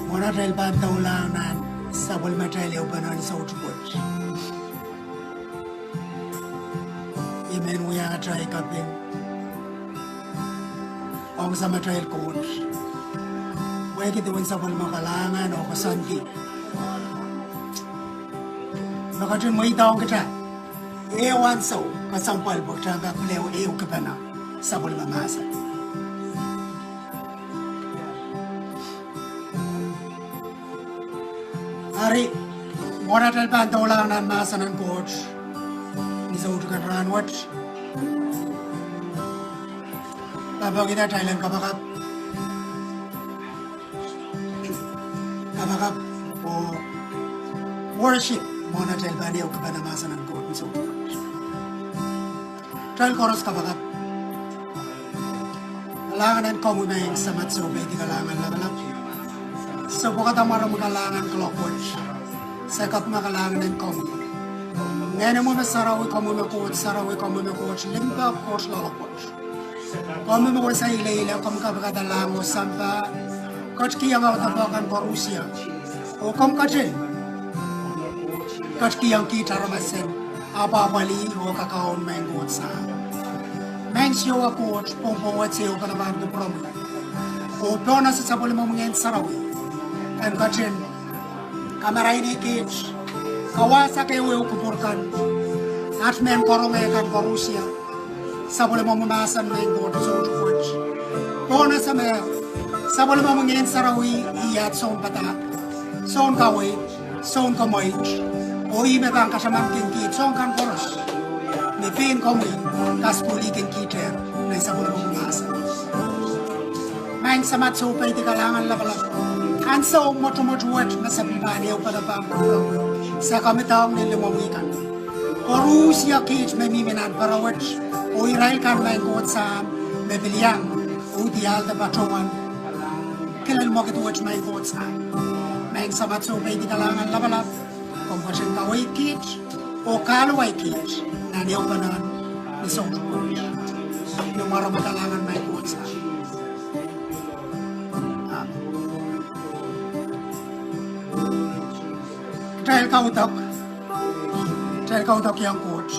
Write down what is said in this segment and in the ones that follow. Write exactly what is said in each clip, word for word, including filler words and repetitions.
Mwohn atail pahn doulahng nan sapwellimatail ehupene nan soutik wet, I men wia atail kaping ong Samatail Koht, pwehki duwen sapwellime kalahngan oh koasoandi me ketin mweidohng kitail ehu ansou kesempwal pwe kitail en kak pil ehu ehukipene sapwellime mahsen. Eri, mwohn atail pahn doulahng nan mahsen en Koht ni soutik en rahnwet, pahn poakihda atail en kapakap, kapakap oh worship mwohn atail pahn ehukipene mahsen en Koht ni soutik wet. Kitail koaros kapakap. Kalahngan en komwi Maing Samat, soh peidi kalahngan lapalap. Se pwekada mwaromwi kalahngan kuloak wet. Se kapinga kalahngan en komwi. Ngehnomwi me sarawi, komwi me Koht sarawi, komwi me Koht limpoak, Koht loalopwoat. Komwi me wasa ileile, komw kapikada lahng oh sampah, ketikihong audepe kan koaros, oh komw ketin ketikihong kiht aramas en apwahpwalih oh kakaun Maing Koht Sahm. Maing Siohwa Koht, pwongpwong wet se ehupene pahn kupwuromwi, oh pohnese sapwellimomwi Ngehn Sarawi en ketin kamaraini kiht, kawahsakihwei kupwur kan, at mehn karonge kan koaros, sapwellimomwi mahsen Maing Koht soutik wet. Pohnese me sapwellimomwi Ngehn Sarawi iei at sounpadahk, sounkaweid, sounkamweit, oh ih me pahn katamankin kiht soahng kan koaros me pein komwi kaskuhlihkin kiht nan sapwellimomwi mahsen. Maing Samat, soh peidi kalahngan lapalap. Ansou mwotomwot wet me se pahn ehupene pahn kupwuromwi, se kamidahng ni limomwi kan koaros, kiht me mihmi nan pere wet, oh irail kan Maing Koht Sahm me pil iang uhdi ahl de patohwan kilel mwekid wet Maing Koht Sahm. Maing Samat, soh peidi kalahngan lapalap. Komw ketin kaweid kiht oh kahluwa kiht nan ehupene ni soutik wet, ni mwaromwi kalahngan Maing Koht Sahm. Amen. Kitail kaudok, kitail kaudok iang Koht.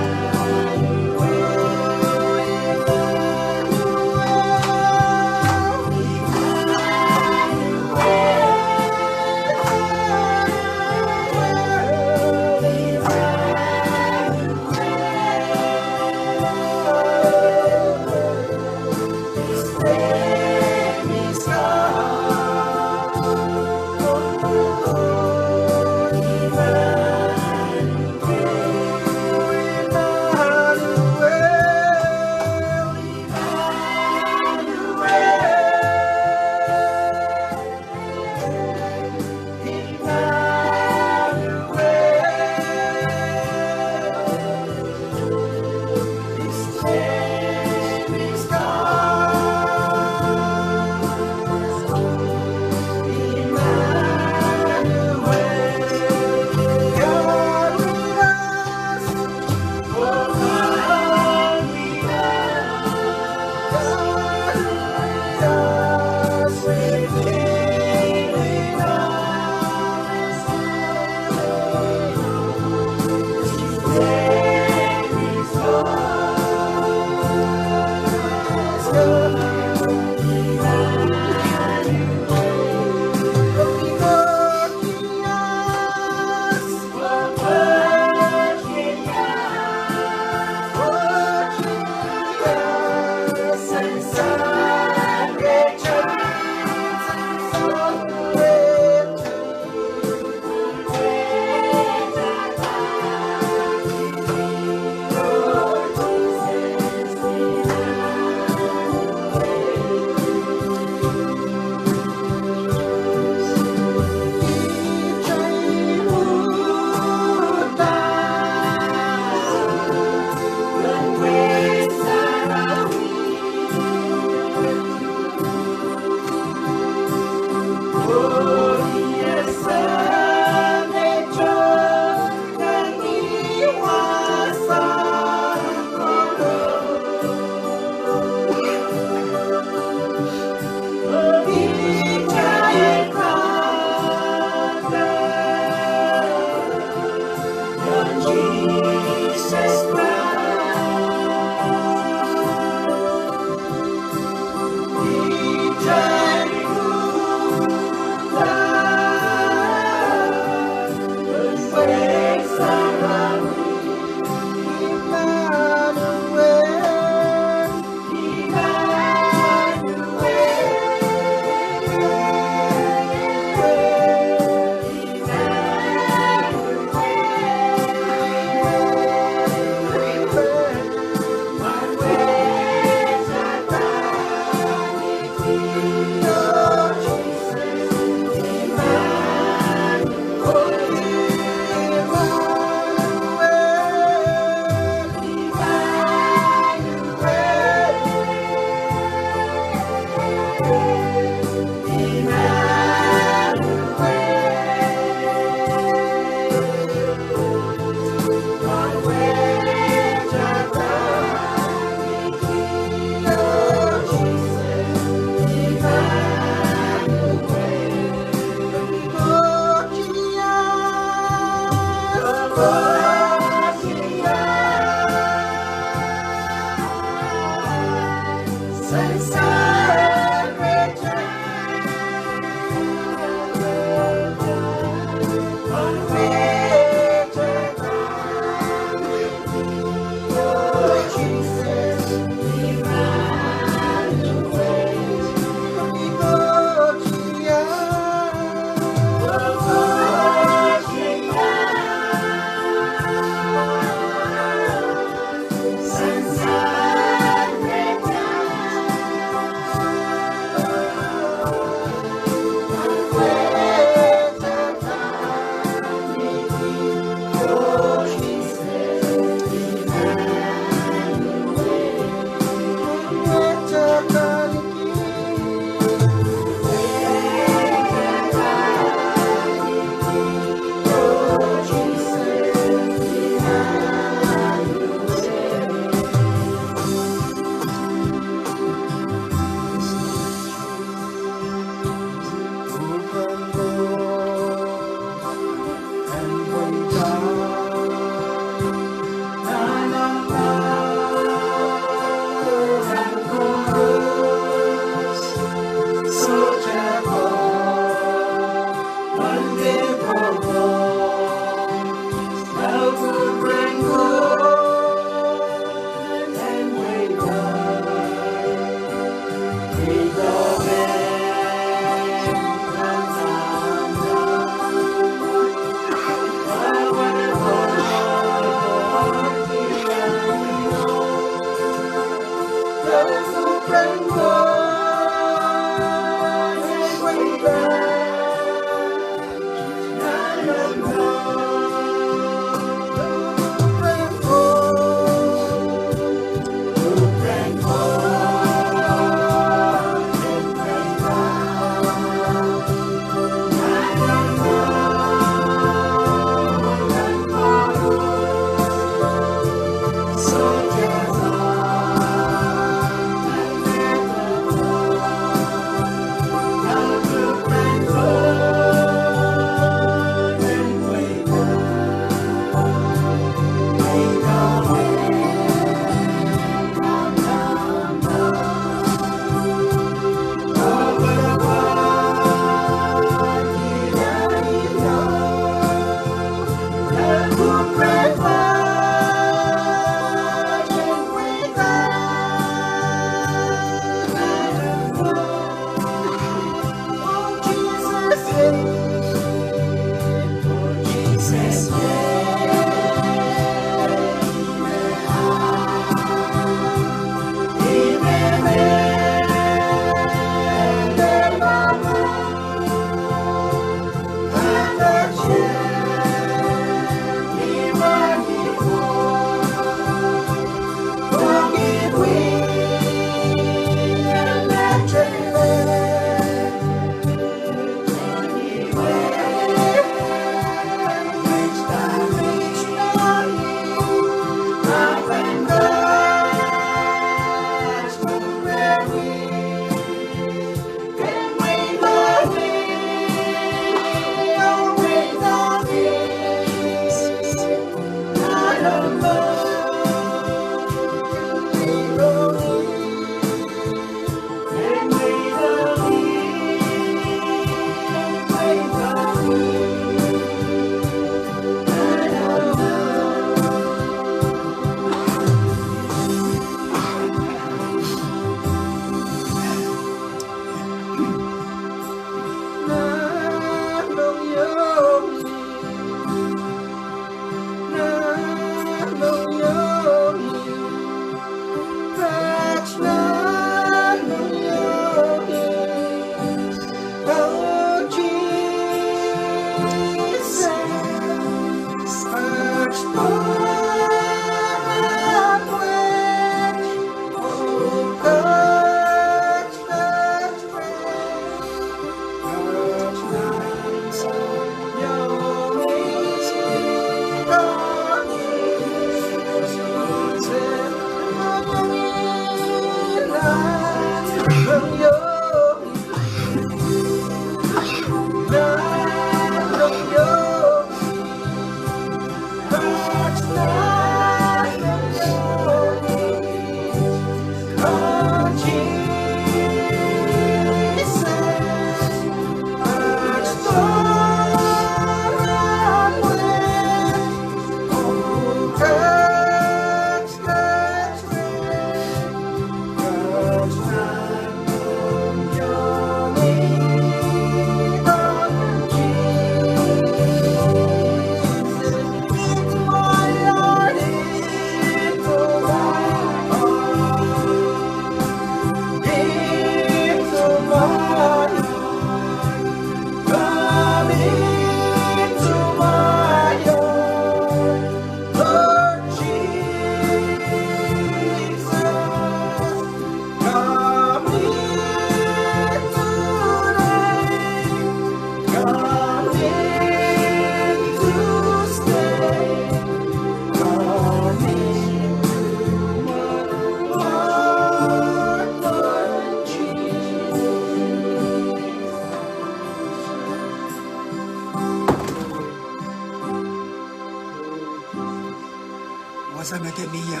Wasa me ke mie,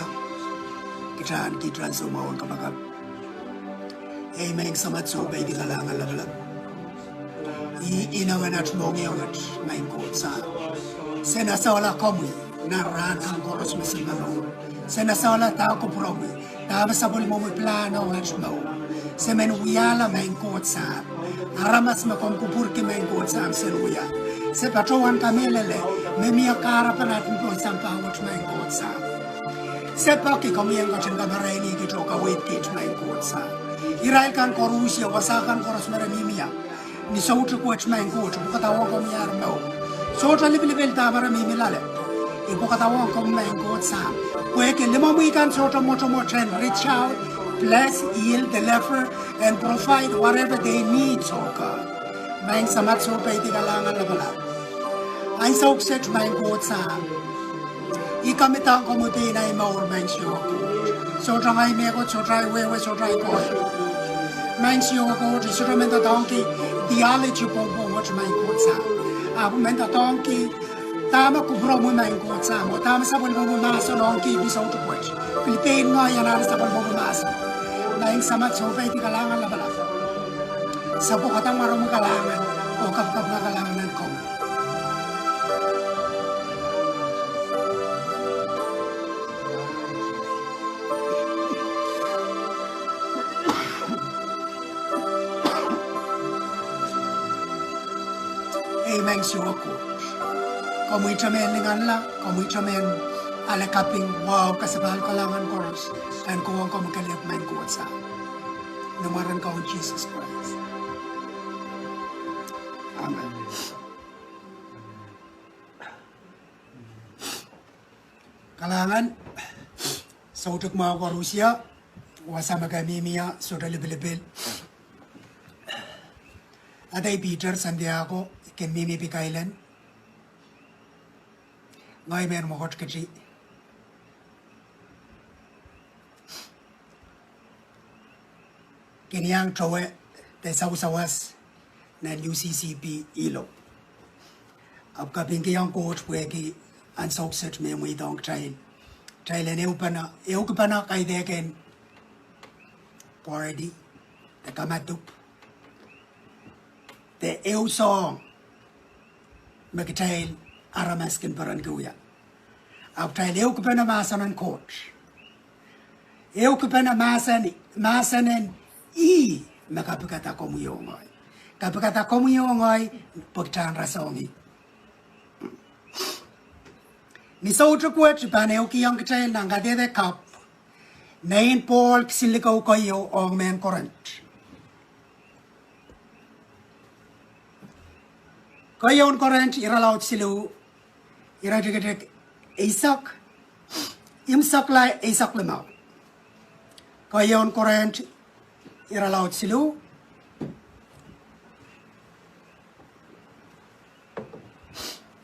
kitail en kiht ansou mwahu kapakap. Ei Maing Samat, soh, pein kalahngan lapalap. Ih inengen at mohngiong at, Maing Koht Sahm. Se nasehla komwi nan rahn kan koaros me se momour. Se nasehla dahkot kupwuromwi, dahme sapwellimomwi pilahn ong at mour. Se men wiahla, Maing Koht Sahm, aramas me komw kupwurki, Maing Koht Sahm, sen wia. Se patohwan kamehlele me mie kahrepen at pwon sampah wet, Maing Koht Sahm. Se peki komwi en ketin kamarainihkit oh kaweid kit, Maing Koht Sahm. Irail kan koaros, wasa kan koaros me re mihmi ie, ni soutik wet, Maing Koht, I pwukadahr ong komwi ar mour. Sohte lipilipil dahme re mihmi loale, I pwukadahr ong komwi, Maing Koht Sahm, pwehki limomwi kan sohte mwotomwot en reach out, bless, heal, deliver, and provide whatever they need, oh God. Maing Samat, soh, peidi kalahngan lapalap. Ansou kiset, Maing Koht Sahm, I kamidahng komwi pein ahi mour, Maing Siohwa Koht. Sohte ngehi mehkot, sohte ahi wehwe, sohte ahi koahiek. Maing Siohwa Koht, I sohte men doadoahngki theology pwongpwong wet, Maing Koht Sahm. Ahpw men doadoahngki dahme kupwuromwi, Maing Koht Sahm, oh dahme sapwellimomwi mahsen ong kihdi soutik wet, pil pein ngehi anahne sapwellimomwi mahsen. Maing Samat, soh, peidi kalahngan lapalap. Se pwukada mwaromwi kalahngan oh kapikapinga kalahngan en komwi. Ei Maing Siohwa Koht, komwi te men linganla, komwi te men ale kaping, wahu, kasapahl, kalahngan koaros en kohwong komwi kelehpw, Maing Koht Sahm. Ni mwaren Kaun Sises Krais, amen. Kalahngan, soutik mwahu koaros ie, wasa me ke mihmi ie, sohte lipilipil. Adei Piter, Santiago, I kin mihmi pikailen. Ngehi mehn mwekot keti, kin iang towe de sawasawas nan U C C P Hilo. Ahpw kapingkihong Koht pwehki ansou kiset me mweidohng kitail, kitail en ehupene, ehukipene kaidehk en party de kamadipw de ehu soahng me kitail aramas kin perenki wia. Ahpw kitail ehukipene mahsen en Koht. Ehukipene mahsen, mahsen en ih me kapikada komwi oh ngehi. Kapikada komwi oh ngehi pwe kitail en rasehng ih. Ni soutik wet I pahn ehukihong kitail nan kadehde kapw, nein Pohl kisinlikou keieu ong mehn Korint. Keieun Korint, irelaud siluh, iretikitik eisek, imwseklahn eisek limau. Keieun Korint, irelaud siluh,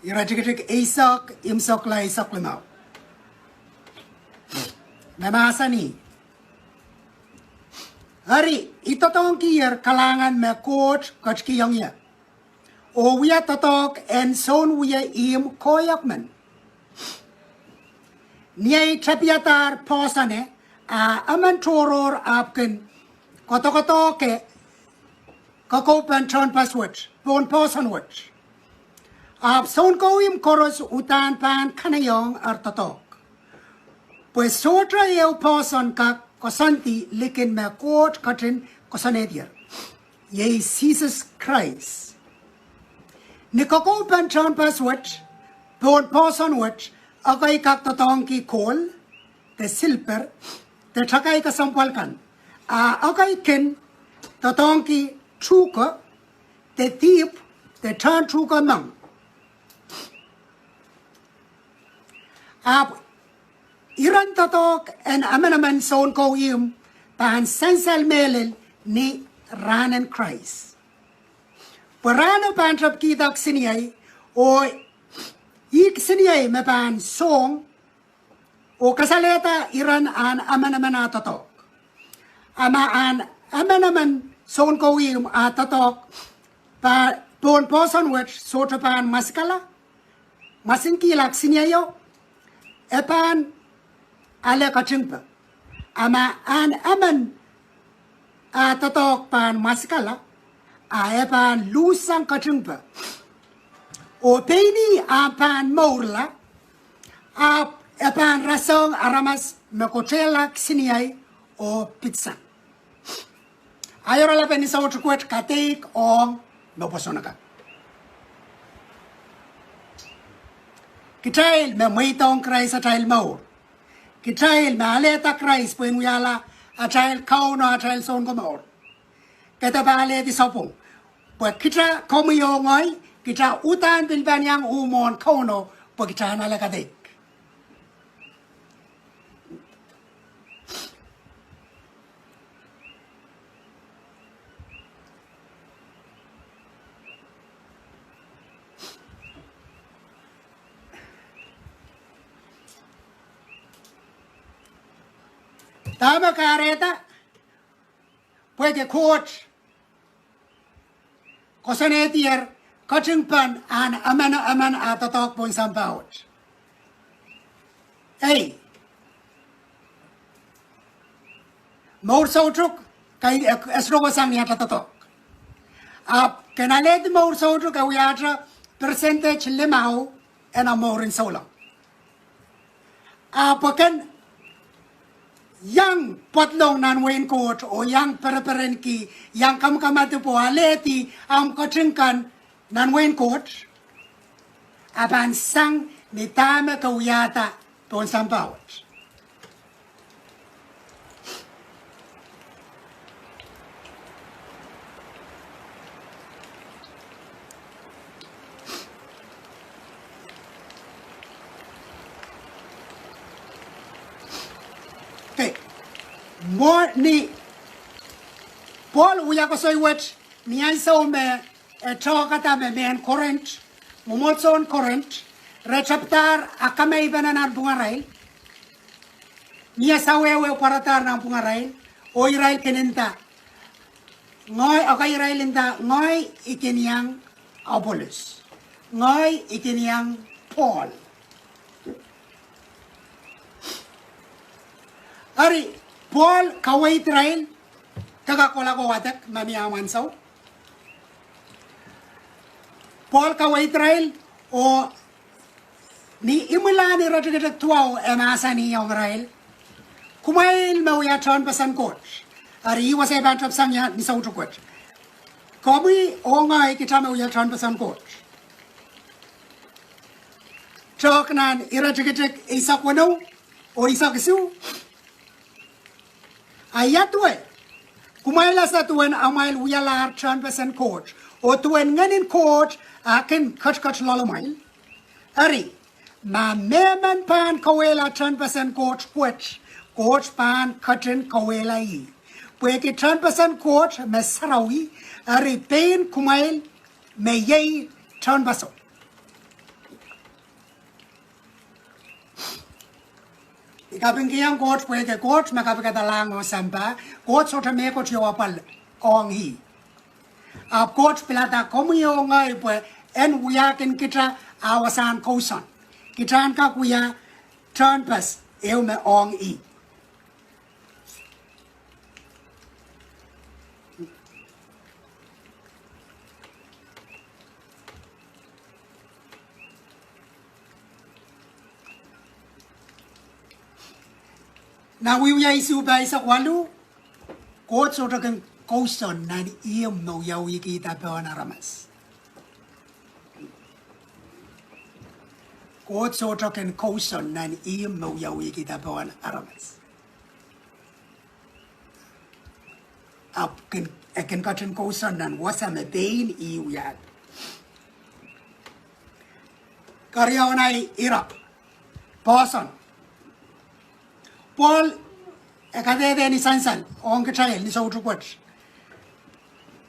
iretikitik eisek, imwseklahn eisek limau, me mahsanih: Eri, I doadoahngkier kalahngan me Koht ketikihong ie, oh wia doadoahk en sounwie ihmw koahiek men. Ni ei tapihadahr poahsoane, a emen tohrohr ahpw kin koadoakoadoahke kokoupen tehnpas wet, pohn poahsoan wet. Ahpw sounkohwimw koaros uhdahn pahn kanaiehng ar doadoahk, pwe sohte ehu poahsoan kak koasoandi likin me Koht ketin koasoanehdier, iei Sises Krais. Ni kokoupen tehnpas wet, pohn poahsoan wet, ekei kak doadoahngki kohl, de silper, de takai kesempwal kan, a ekei kin doadoahngki tuhke, de dihp, de tehntuhke meng. Ahpw iren doadoahk en emenemen sounkohwimw pahn sansal mehlel ni rahnen Krais. Pwe rahno pahn tepkihda kisiniei, oh ih kisiniei me pahn song oh kasalehda iren ahn emenemen ah doadoahk. A ma ahn emenemen sounkohwimw ah doadoahk pohn poahsoan wet sohte pahn mwasikala, mwasinkihla kisiniei o, e pahn ale ketingpe. A ma ahn emen ah doadoahk pahn mwasikala, a e pahn luhssang ketingpe, oh pein ih ahpw pahn mourla, ahpw e pahn rasehng aramas me kotehla kisiniei oh pitsang. Ahi oaralapen ni soutik wet kadeik ong me pwoson akan. Kitail me mweidohng Krais atail mour, Kitail me alehda Krais pwehn wiahla atail Kauno, atail Sounkomour, ke dehr pahn alehdi sapwung. Pwe kita, komwi oh ngehi, kita uhdahn pil pahn iang uh mwohn Kauno, pwe kita en ale kadeik. Dahme kahrehda? Pwehki Koht koasoanehdier ketingpen ahn emen emen ah doadoahk pohn sampah wet. Ei, mour soutuk, kaidehk esrohsang ni atail doadoahk. Ahpw ke en alehdi mour soutuk, e wiahte percentage limau en omw mour en souleng. Ahpw pwe ke en iang pwadlong nan wehin Koht oh iang pereperenki, iang kamakamadipw oh alehdi ahmw keting kan nan wehin Koht, e pahn sang ni dahme ke wiahda pohn sampah wet. Okay. Mwo ni Pohl wia koasoi wet ni ansou me e tehkada me mehn Korint, mwomwohdiso en Korint, re tepdahr akamaipen nan pwungarail, ni eh sawehwe pwaradahr nan pwungarail, oh irail kin nda, ngehi, okay, irail nda, ngehi I kin iang Apollos, ngehi I kin iang Pohl. Eri, Pohl kaweid irail, ke kak kohla ko wadek ma mie ahmw ansou. Pohl kaweid irail, oh ni imwilahn iretikitik duwau e mahsanihong irail, kumwail me wia tehnpasen Koht. Eri ih wasa I pahn tepsang ie ni soutik wet. Komwi oh ngehi, kita me wia tehnpasen Koht. Tehk nan iretikitik eisek weneu oh eisek isuh. A ia duwe, kumwail ese duwen amwail wialahr tehnpasen Koht, oh duwen Ngehnin Koht a kin ketiket loalamwail. Eri, ma mehmen pahn kauwehla tehnpasen Koht wet, Koht pahn ketin kauwehla ih. Pwehki tehnpasen Koht me sarawi, eri pein kumwail me iei tehnpaso. I kapingkihong Koht pwehki Koht me kapikada lahng oh sampah, Koht sohte mehkot ieu apwal ong ih. Ahpw Koht pilada komwi oh ngehi pwe en wiahkin kita ah wasahn kousoan. Kita en kak wia tehnpas ehu me ong ih. Nan Wiewia isuh pahisek waluh, Koht sohte kin kousoan nan ihmw me wiawihkihda pohn aramas. Koht sohte kin kousoan nan ihmw me wiawihkihda pohn aramas. Ahpw kin, e kin ketin kousoan nan wasa me pein ih wiahda. Keriaun ahi ire, poahsoan. Pohl e kadehde ni sansal ong kitail ni soutik wet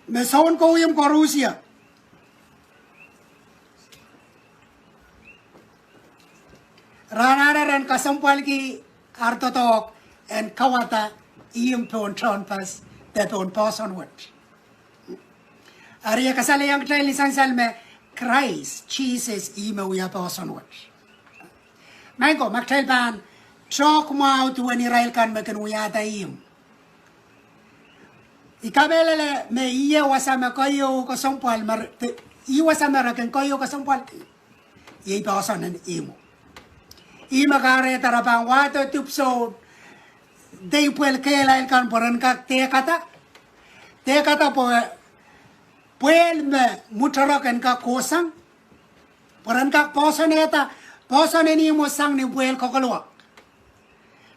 me soun kohieng koaros ie. Rahnahn ren kesempwalki ar doadoahk en kauwada ihmw pohn tehnpas de pohn poahsoan wet. Eri e kasalehiong kitail ni sansal me Krais Sises ih me wia poahsoan wet. Maing ko, ma kitail pahn tehk mwahu duwen irail kan me kin wiahda ihmw, I kamehlele me ih wasa me keieu kesempwal, me re, ih wasa me re kin keieu kesempwalki, iei poahsoan en ihmwo. Ih me kahrehda re pahn wahdo dipwisoun deipwel kehlail kan pwe ren kak dehkada, dehkada pwe pwehl me mwuterek en kak kohsang, pwe ren kak poahsoanehda poahsoan en ihmwo sang ni pwehl kokolwak.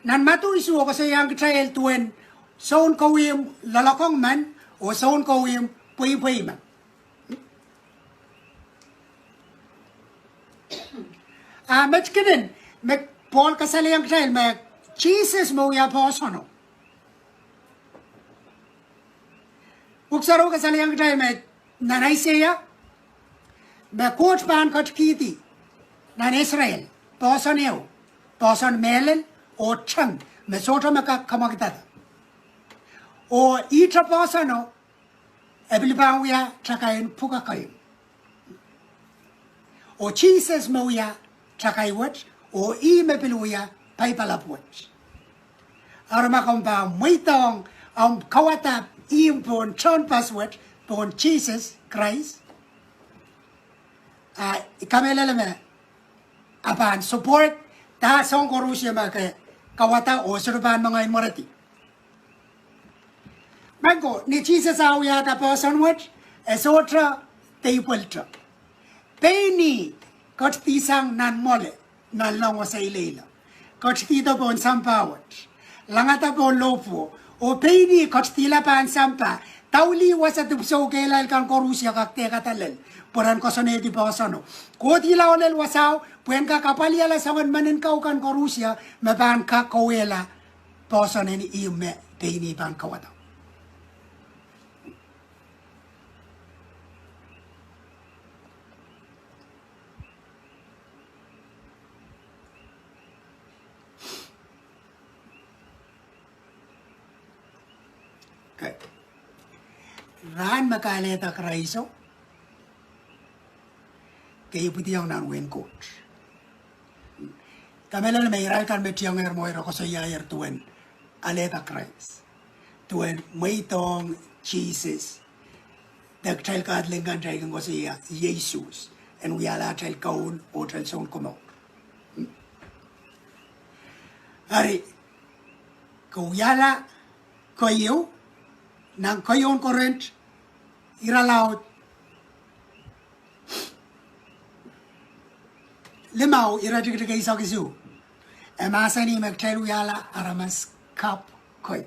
Nan Madiu isuh e koasoiaiong kitail duwen soun kouwihmw loalokong men oh soun kouwihmw pweipwei men. A met kinen me Pohl kasalehiong kitail me Sises me wia poahsoano. Pwuhk Sarawi kasalehiong kitail me nan Aiseia, me Koht pahn ketikihdi nan Israel poahsoan ehu, poahsoan mehlel oh teng me sohte me kak kamwakidada. Oh ihte poahsoano, e pil pahn wia takain pwukat kei. Oh Sises me wia takai wet, oh ih me pil wia paipalap wet. Eri ma komw pahn mweidohng, omw kauwada ihmw pohn tehnpas wet, pohn Sises Krais, a I kamehlele me e pahn support dah soang koaros me ke kauwada oh sohte pahn mengei mweredi. Mengko, ni Sises ah wiahda poahsoan wet, e sohte deipwelte. Pein ih ketidihsang nan mwoale, nan loang wasa ileile. Ketidihdo pohn sampah wet, langada pohn lohpwuo, oh pein ih ketidihla pahn sampah, daulih wasa dipwisou kehlail kan koaros kak dehkada lel, pwe ren koasoanehdi poahsoano. Kohdihla oh lel wasao, pwehn kak apwalihala soangen meninkau kan koaros me pahn kak kauwehla poahsoan en ihmw me pein ih pahn kauwada. Okay. Rahn me ke alehda Kraiso, ke ipwidiong nan wehin Koht. Kamehlele me irail kan me tiengehr mwo ira koasoiahier duwen alehda Krais, duwen mweidohng Sises. De kitail kadehlak kan kitail kin koasoia Sises en wiahla atail Kaun oh atail Sounkomour. Eri, ke wiahla keieu, nan keieun Korint, irelaud limau, iretikitik eisek isuh, e mahsanih me kitail wiahla aramas kapw kei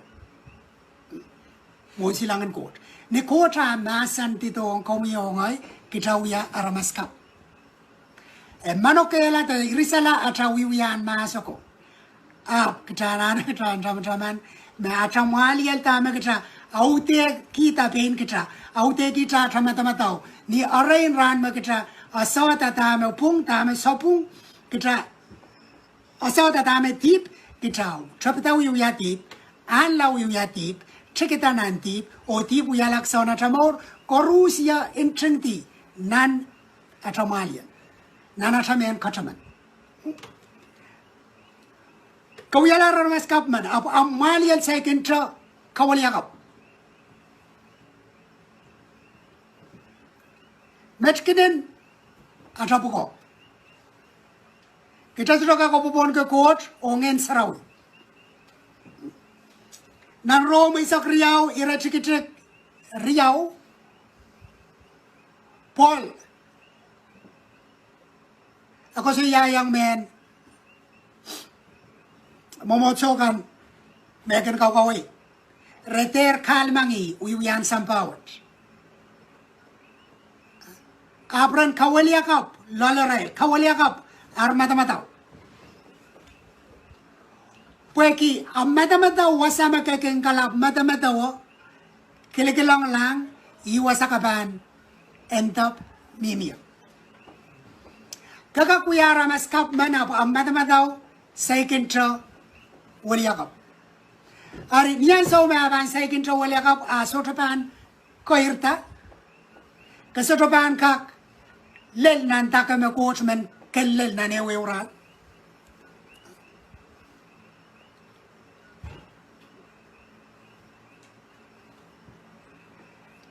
mwohn silangin Koht. Ni Koht ah mahsandidohng komwi oh ngehi, kita wia aramas kapw. E manokehla de irisala ata wiewiahn mahs ako. Ahpw kita anahne kita en tamataman me ata mwahliel dahme kita audehkihda pein kita, audehkihda ata madamadau. Ni erein rahn me kita esehda dahme pwung, dahme sapwung, kita esehda dahme dihp, kita tepida wiewia dihp, ahnla wiewia dihp, tikida nan dihp, oh dihp wiahla kisaun ata mour, koaros ntingdi nan ata mwahliel, nan ata mehn kataman. Ke wiahla aramas kapw men, ahpw amw mwahliel saikinte kaweliakapw. Met kinen ata pwukoa. Kita sohte kak pwopwohnki Koht oh Ngehn Sarawi. Nan Rom eisek riau, iretikitik riau, Pohl e koasoiaiong mehn mwomwohdiso kan me kin kawekawei. Re dehr kahlemengih wiewien sampah wet, ahpw ren kaweliakapw loalarail, kaweliakapw ar madamadau. Pwehki a madamadau wasa me ke kin kalap madamadau, kilikilenglahng, ih wasa ke pahn end up mihmi ie. Ke kak wia aramas kapw men ahpw a madamadau saikinte weliakapw. Eri ni ansou me a pahn saikinte weliakapw, a sohte pahn keirda, ke sohte pahn kak lel nan dake me Koht men kin lel nan ehuehu rahn.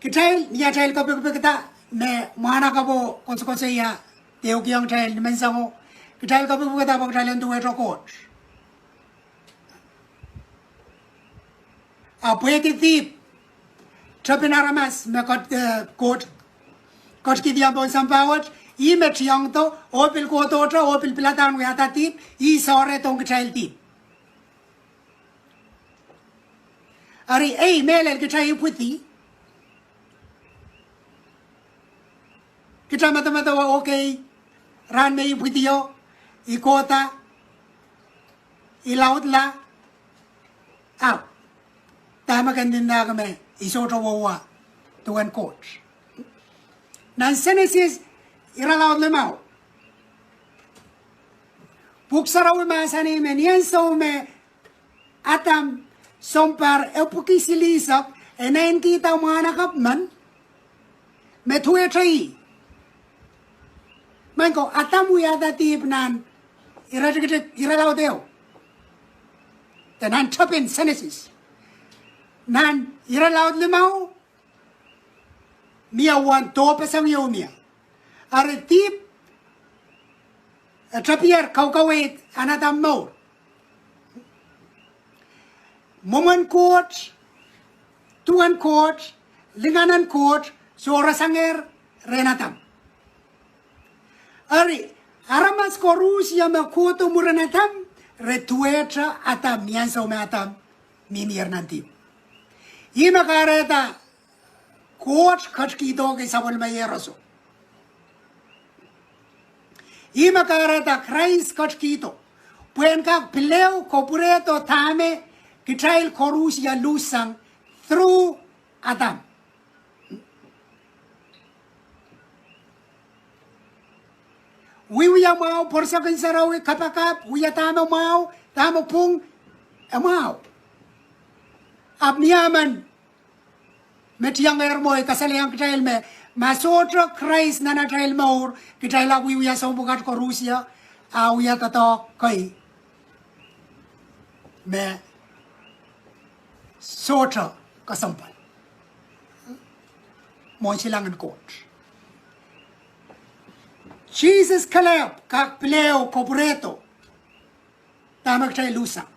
Kitail, ni atail kepikipikda me mwahnakapwo koasokoasoia, de ukihong kitail ni menseng o, kitail kepikipikda pwe kitail en duwehte Koht. A pwehki dihp, tepin aramas me Koht, eh, Koht ketikihdiong pohn sampah wet, ih me tiongdo oh pil kohdohte oh pil pilada en wiahda dihp, ih soahng rehn kitail dihp. Eri ei mehlel kitail ipwidi. Kitail medemedewe, okay, rahn me ipwidio, I kohda, I laudla, ahpw dahme kin ndinda me I sohte wia duwen Koht? Nan Senesis irelaud limau, Pwuhk Sarawi mahsanih me ni ansou me Adam sounpar epwiki silihsek, e naitikihda mwahnakapw men me duwehte ih. Maing ko, Adam wiahda dihp nan iretikitik irelaud ehu, de nan tepin Senesis. Nan irelaud limau, mie uwen dohpeseng ieu mie. Eri dihp, e tepier kaukaweid en Adam mour. Mwomwen Koht, duwen Koht, lingan en Koht sohte sangehr rehn Adam. Eri aramas koaros me kohdo mwurin Adam, re duwehte Adam ni ansou me Adam mihmier nan dihp. Ih me kahrehda Koht ketikihdo ki sapwellime iehroso. Ih me kahrehda Krais ketikihdo pwehn kak pil ehu kapwurehdo dahme kitail koaros luhssang through Adam. Wiewia mwahu, pwerisek en sarawi, kapakap, wia dahme mwahu, dahme pwung, e mwahu. Ahpw mie emen me tiangehr mwo, I kasalehiong kitail me ma sohte Krais nan atail mour, kitail ahpw wiewia soahng pwukat koaros, a wia doadoahk kei me sohte kesempwal mwohn silangin Koht. Sises kelehpw kak pil ehu kapwurehdo dahme kitail luhssang.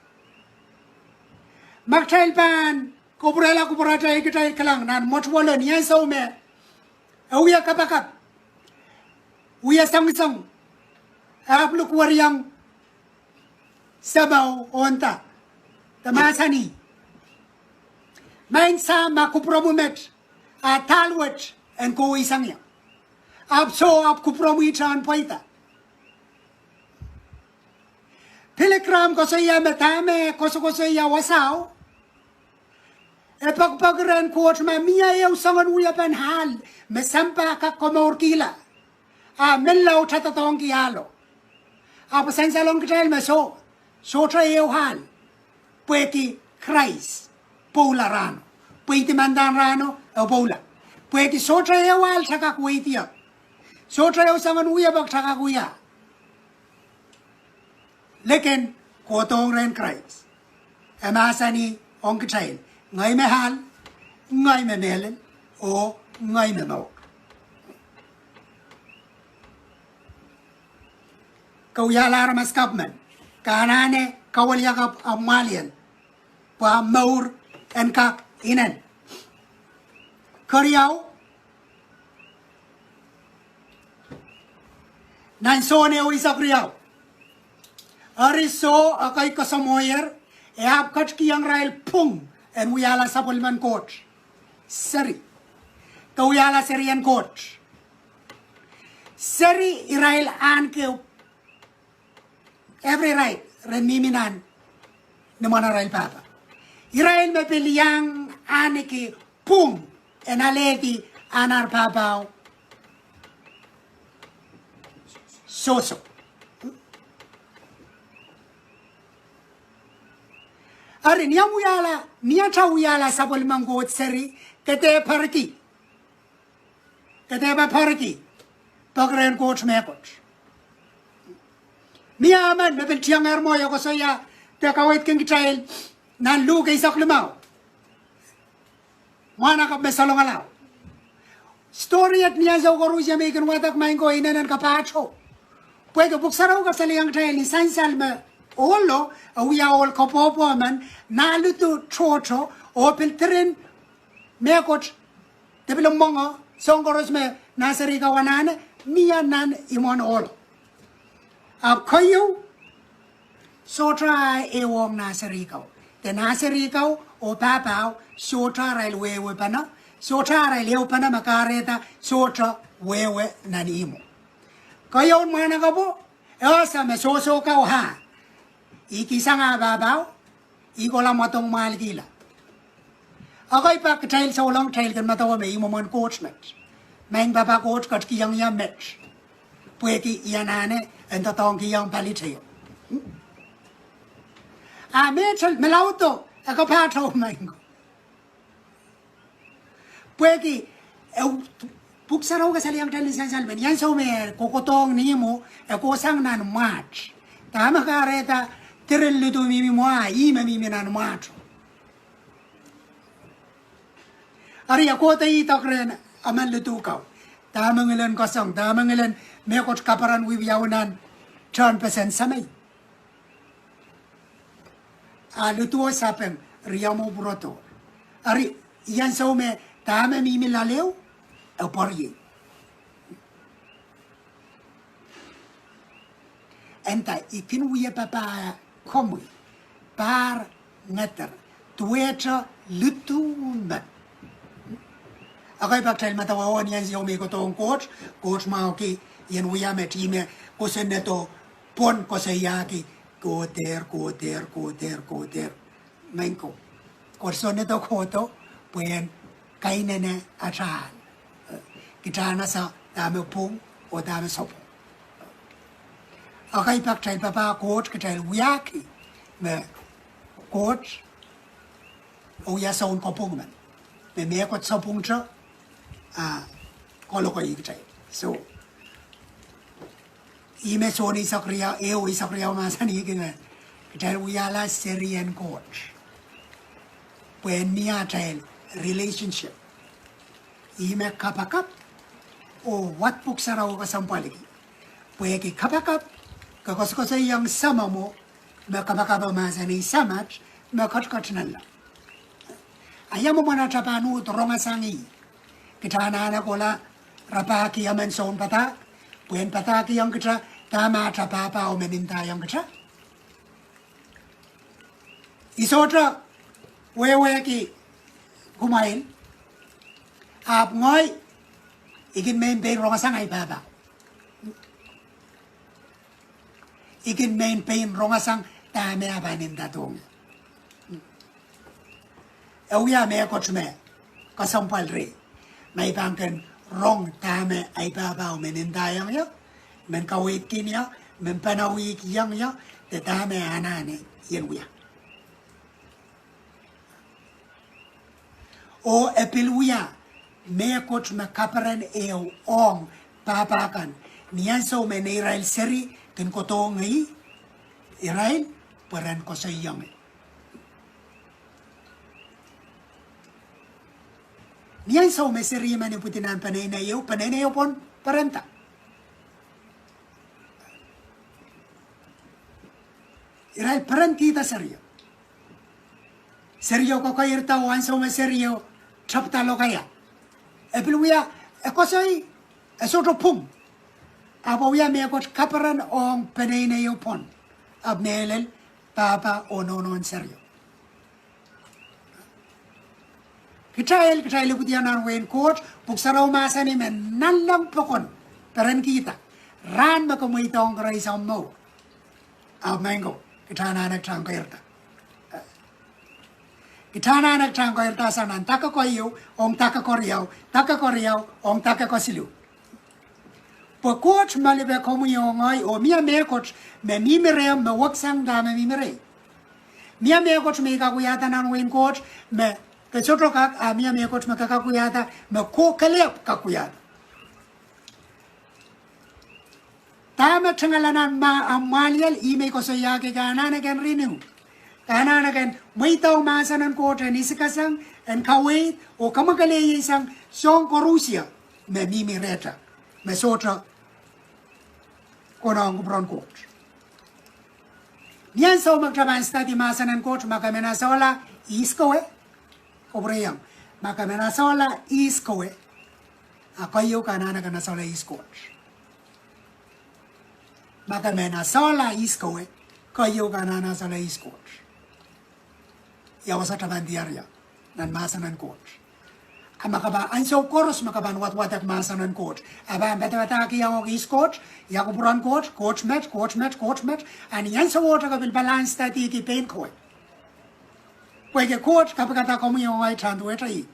Ma kitail pahn kapwurehla kupwuratail, kitail kilang nan mwetuwelo ni ansou me e wia kapakap, wia sengiseng, ahpw lukweriong Sahmo oh nda, de mahsanih, Maing Sahm, ma kupwuromwi met, a dahl wet en kohwei sang ie. Ahpw soh, ahpw kupwuromwi tehn pweida. Billy Graham koasoia me dahme kosokosoia wasao, e poakpoaki rehn Koht ma mie ehu soangen wiepen ahl me sampah kak komourkihla, a menlau doadoahngki ahlo. Ahpw sansalong kitail me soh, sohte ehu ahl, pwehki Krais pwoula rahno, pweidi mandahn rahno, e pwoula. Pwehki sohte ehu ahl kitail kak weidiong, sohte ehu soangen wiepen kitail kak wia. Likin kohdohng rehn Krais, e mahsanih ong kitail, ngehi me ahl, ngehi me mehlel, oh ngehi me mour. Ke wiahla aramas kapw men, ke anahne kawiliakapw ahmw mwahliel, pwe ahmw mour en kak inen. Keriau, nan Sohn ehu eisek riau, eri soh ekei koasoamwoier, e ahpw ketikihong irail pwung en wiahla sapwellimen Koht seri, de wiahla serien Koht seri. Irail ahneki every right ren mihmi nan imwen arail pahpa. Irail me pil iang ahneki pwung en alehdi ahn ar pahpao sohso. Eri ni omw wiahla, ni atail wiahla sapwellimen Koht seri, ke dehr poarki, ke dehr pahn poarki peki rehn Koht mehkot. Mie emen me pil tiangehr mwo, e koasoia de kaweidki kitail nan Luk eisek limau, mwahnakapw me salongala. Story et ni ansou koaros me I kin wadek, maing ko, inenen kapahtou. Pwehki Pwuhk Sarawi kasalehiong kitail ni sansal me ohlo, e wia ohl koapworopwor men, nah lidu tohto, oh pil diren mehkot, de pil mwenge, soahng koaros me nah seri kau anahne, mie nan imwen ohlo. Ahpw keieu, sohte ah ehuong nah seri kau. De nah seri kau oh pahpao sohte arail wehwe pene, sohte arail ehu pene me kahrehda sohte wehwe nan ihmwo. Keieun mwahnakapwo, e ese me sohso kau ah, I kihsang ah pahpao, I kohla mwadong mwahlkihla. Ekei pak kitail souleng kitail kin medewe me ih mwomwen Koht met. Maing Pahpa Koht, ketikihong ie met. Pwehki I anahne en doadoahngkihong paliteio. A metehl, me laudo, e kapahtou maing ko. Pwehki, e, Pwuhk Sarawi kasalehiong kitail ni sansal men, ni ansou me e kohkohdohng ni ihmwo, e kohsang nan mwaht. Dahme kahrehda diren lidu mihmi mwo ah, ih me mihmi nan mwaht. Eri e kohdo idek rehn emen lidu kau. Dahme ngilen keseng, dahme ngilen mehkot kaperen wiwiawi nan tehnpesen semei. A liduo sapeng, riamwo pwurodo. Eri, ni ansou me dahme mihmi loal ehu, e pweriei. E nda, I kin wia pahpa komwi, pahr ngeder, duwehte lidu men. Ekei pak kitail medewe oh ni ansou me I kohdohng Koht, Koht mwahuki I en wia met, ih me kosonnedo pwon koasoiahki, kohdehr, kohdehr, kohdehr, kohdehr. Maing ko. Kosonnedo kohdo, pwehn kainene atail, eh, kitail en ese dahme pwung, oh dahme sapwung. Ekei pak kitail papah Koht kitail wiahki, me Koht, oh wia soun kopwung men. Me mehkot sapwungte, a, kolokol kitail. So, ih me Sohn eisek riau, ehu eisek riau mahsanihki me, kitail wiahla serien Koht. Pwehn mie atail relationship. Ih me kapakap, oh wadek Pwuhk Sarawi kesempwalki. Pwehki kapakap, ke koasokoasoiong Samamwo, me kapakap e mahsanih Samat, me ketiket nanleng. A ia mwomwen atail pahn uhd rongasang ih. Kitail anahne kohla rapahki emen sounpadahk, pwehn padahkihong kitail, dahme atail pahpa oh men ndaiong kitail. I sohte wehwehki kumwail, ahpw ngehi, I kin men pein rongasang ahi pahpa. I kin men pein rongasang dahme e pahn ndadohng ie. E wia mehkot me kesempwal rehi. Ma I pahn kin rong dahme ahi pahpa oh men ndaiong ie, men kaweidkin ie, men panawihkihong ie, de dahme e anahne I en wia. Oh e pil wia mehkot me kaperen ehu ong pahpa kan, ni ansou me neirail seri kin kohdohng ie, irail pwe ren koasoiong ie. Ni ansou me seri men ipwidi nan peneinei ehu, peneinei ehu pwon perenda. Irail perendida serio. Serio kokoirda oh ansou me serio tepda lokaia, e pil wia, e koasoi, e sohte pwung. Ahpw e wia mehkot kaperen ong peneinei ehu pwon. Ahpw mehlel pahpa oh nohnohn serio. Kitail, kitail ipwidiong nan wehin Koht, Pwuhk Sarawi mahsanih me nanleng pokon perenkihda rahn me ke mweidohng Krais omw mour. Ahpw maing ko, kitail anahne kitail keirda. Kitail anahne kitail keirda sang nan dake keieu, ong dake keriau, dake keriau, ong dake kesiluh. Pwe Koht me lipe komwi oh ngehi, oh mie mehkot me mihmi rehmw me weksang dahme mihmi rehi. Mie mehkot me I kak wiahda nan wehin Koht me ke sohte kak, a mie mehkot me ke kak wiahda me ko kelehpw kak wiahda. Dahme tengala nan ma, a, mwahliel, ih me I koasoiahki ke anahne ken renew. Ke anahne ken mweidohng mahsen en Koht en isikasang, en kaweid, oh kamwakelehsang soahng koarusie me mihmi rehmw, me sohte konehng kupwuren Koht. Ni ansou me kitail pahn study mahsen en Koht, ma ke men asehla ihs kowe, kupwureiong, ma ke men asehla ihs kowe, a keieu ke anahne ken asehla ihs Koht. Ma ke men asehla ihs kowe, keieu ke anahne asehla ihs Koht. Ia wasa kitail pahn diar ie? nan mahsen en Koht. A ma ke pahn, ansou koaros me ke pahn wadwadek mahsen en Koht, a pahn padapadahkihong uhk ihs Koht, ia kupwuren Koht, Koht met, Koht met, Koht met. A ni ansowohte ke pil pahn study ki pein Koht. Pwehki Koht kapikada komwi oh ngehi tahn duwehte ih.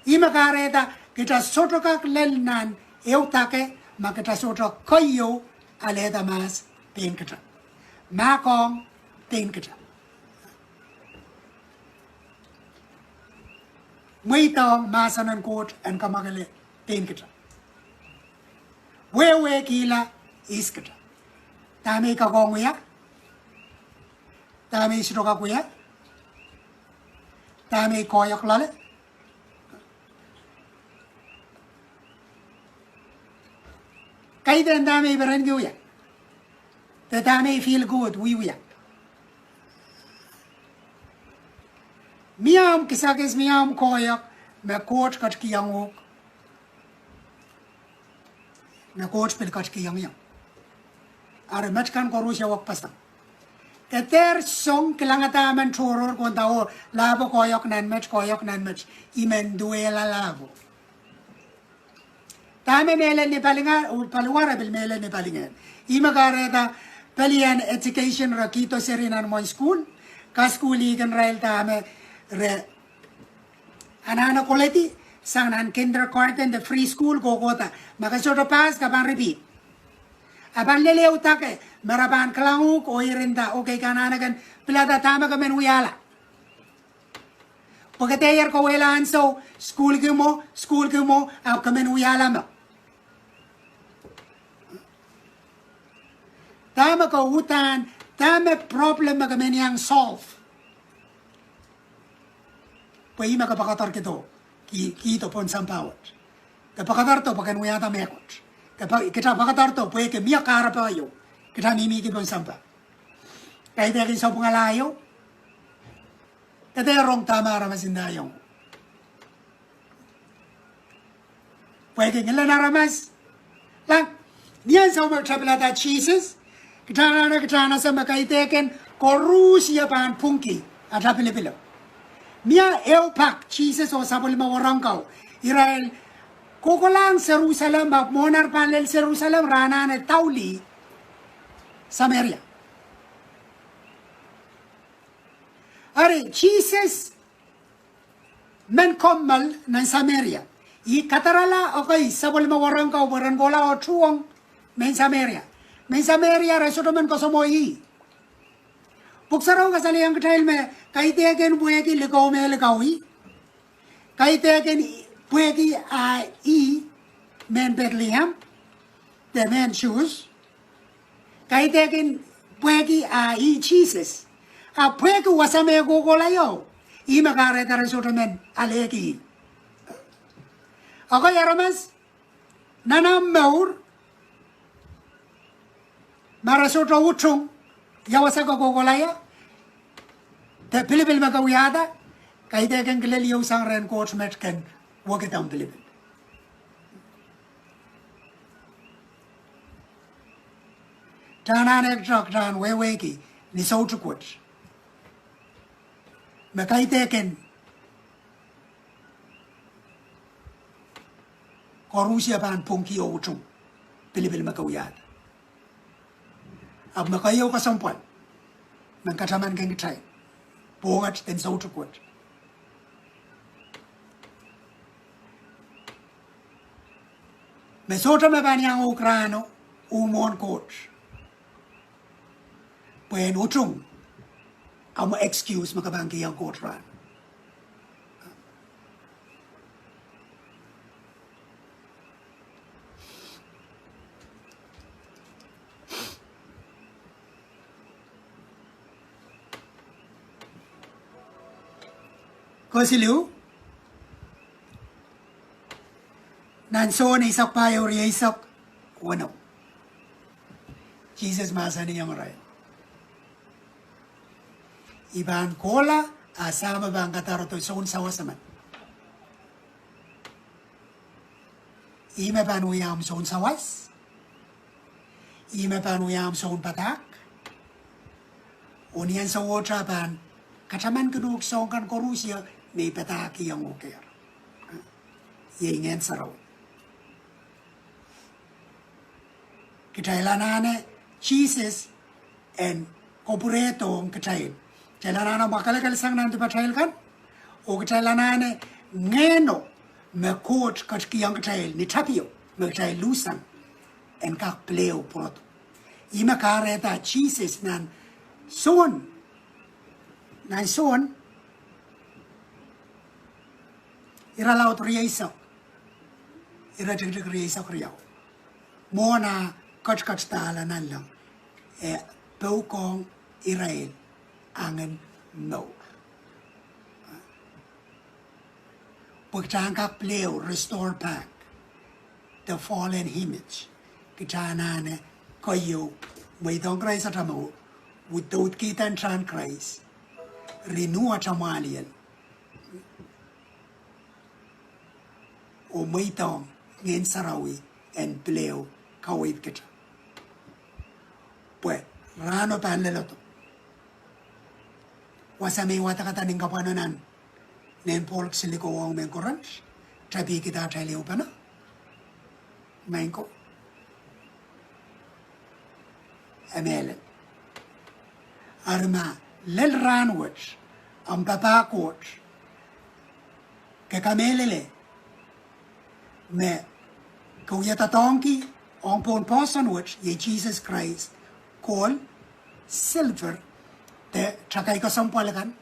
Ih me kahrehda kitail sohte kak lel nan eudake ma kitail sohte keieu alehda mahs pein kitail. Mahkohng pein kitail. Mweidohng mahsen en Koht en kamwakele pein kitail. Wehwehkihla ihs kitail. Dahme I kak wia. Dahme I sohte kak wia. Dahme I koahiek loale. Kaidehn dahme I perenki wia. De dahme I feel good wiewia. Mie omw kisakis, mie omw koahiek, me Koht ketikihong uhk. Me Koht pil ketikihong ie. Eri met kan koaros wekpeseng. Ke dehr song kilangada emen tohrohr konda oh lahpo koahiek nan met, koahiek nan met. I men duwehla lahpo. Dahme mehlel ni palingehn, paliwar e pil mehlel ni palingehn. Ih me kahrehda pelien education re kihdo seri nan mwohn sukuhl, kasukuhlihkin irail dahme re anahne koledi, sang nan kindergarten de preschool kohkohda. Ma ke sohte pass ke pahn repeat. A pahn lel eudake me re pahn kilang uhk oh irnda, okay, ke anahne kin pilada dahme ke men wiahla. Pwe ke dehr kawehla ansou, sukuhlki mwo, sukuhlki mwo, ahpw ke men wiahla mwo. Dahme ke uhdahn, dahme problem me ke men iang solve. Pwe ih me ke pekederdo, ki, kihdo pohn sampah wet. Ke pekederdo pwe ken wiahda mehkot. Ke pe-, kitail pekederdo pwehki mie kahrepe ieu. Kitail mihmi ki pohn sampah. Kaidehkin sapwungala ieu. Ke dehr rong dahme aramas ndaiong. Pwehki ngilen aramas. Lang, ni ansou me kitail pilada Sises, kitail anahne, kitail anahne ese me kaidehkin koaros ie pahn pwungki atail pilipilo. Mie ehu pak Sises oh sapwellime wahnpoaron ko. Irail kohkohlahng Serusalem, ahpw mwohn ar pahn lel Serusalem re anahne daulih Sameria. Eri Sises men kommoal nan Sameria. Ih kadarala ekei sapwellime wahnpoaron ko pwe ren kohla oh tuhwong mehn Sameria. Mehn Sameria re sohte men koasoamwoh ih. Pwuhk Sarawi kasalehiong kitail me kaidehkin pwehki likou me likauih. Kaidehkin pwehki a ih mehn Bethlehem, de mehn Suhs. Kaidehkin pwehki a ih Sises. A pwehki wasa me kohkohla ieu, ih me kahrehda re sohte men alehki. Ekei aramas nan omw mour, ma re sohte utung ia wasa ke kohkohla ie, de pilipil me ke wiahda, kaidehkin kilel ieu sang rehn Koht met ken wekid omw pilipil. Kitail anahne, kitail wehwehki ni soutik wet me kaidehkin koaros ie pahn pwungki oh utung pilipil me ke wiahda. Ahpw me keieu kesempwal me katamankin kitail pwohnget en soutik wet, me sohte me pahn iang uhk rahno, uh mwohn Koht. Pwe en utung, amw excuse me ke pahn kihong Koht rahno. Kesiluh, nan Sohn eisek pahieu, rieisek weneu, Sises mahsanihong irail, I pahn kohla, a Sahm pahn kadarodo soun sawas emen. Ih me pahn wia omw soun sawas. Ih me pahn wia omw soun padahk. Oh ni ansowohte pahn Katamankin uhk soahng kan koaros me I padahkihong uhk. Iei Ngehn Sarawi. Kitail anahne Sises en kapwurehdohng kitail. Kitail anahne mwakelekel sang nan dipatail kan. Oh kitail anahne ngehno me Koht ketikihong kitail ni tapio me kitail luhsang en kak pil ehu pwurodo. Ih me kahrehda Sises nan Sohn, nan Sohn, irelaud rieisek, iretikitik rieisek riau, mwohn ah ketiketidala nanleng, e pwukoahng irail angin mour. Pwe kitail en kak pil ehu restore back the fallen image. Kitail anahne keieu mweidohng Krais atail mour, udoudkihda ntahn Krais, renew atail mwahliel, oh mweidohng Ngehn Sarawi en pil ehu kaweid kitail. Pwe rahno pahn leledo. Wasa me I wadekada nin kapwano nan, nen Pohl kisinlikou ong mehn Korint, tapihkihda atail ehupene. Maing ko. E mehlel. Eri ma lel rahnwet, ahmw papah Koht, ke kamehlele me ke wia doadoahngki ong pohn poahsoan wet, iei Sises Krais, kohl, silver, de takai kesempwal kan,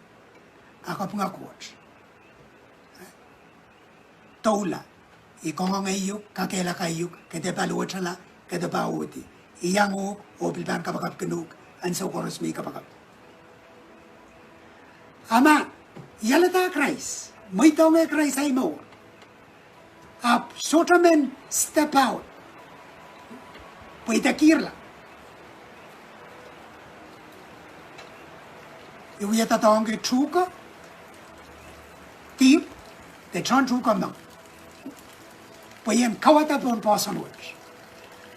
a kapinga Koht. Doula, I kangoange uhk, kakehlaka uhk, ke dehr paliwetala, ke dehr pahn uhdi. I iang uhk, oh pil pahn kapakapkin uhk, ansou koaros me I kapakap. A ma I alehda Krais, mweidohngehr Krais ahi mour, ahpw sohte men step out, pwe I dekihrla. I wia doadoahngki tuhke, dihp, de tohn tuhke meng, pwe I en kauwada pohn poahsoan wet.